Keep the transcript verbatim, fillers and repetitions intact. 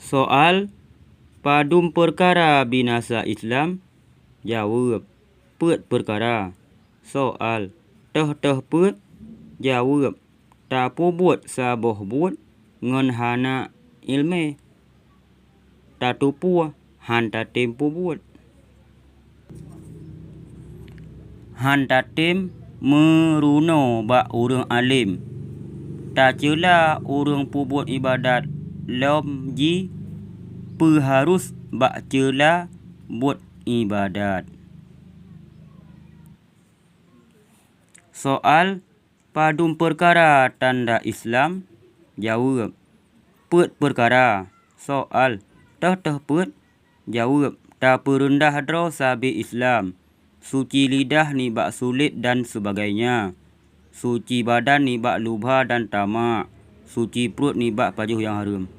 Soal, padum peukara binasa Islam? Jaweueb, peuet peukara. Soal, toh-toh peuet? Jaweueb, tapeubuet saboh buet ngon hana iéleumé. Tateupeue, han tatem peubuet. Han tatem meurunoe bak ureuëng além. Taceula ureuëng peubuet iébadat lom jih peuharôh bak ceula buet iébadat. Soal, padum peukara tanda Islam? Jaweueb, peuet peukara. Soal, toh-toh peuet? Jaweueb, tapeureundah droe sabe Islam, suci lidah nibak sulet dan seubagainya, suci badan nibak lubha dan tamak, suci pruet nibak pajoh nyang hareuem.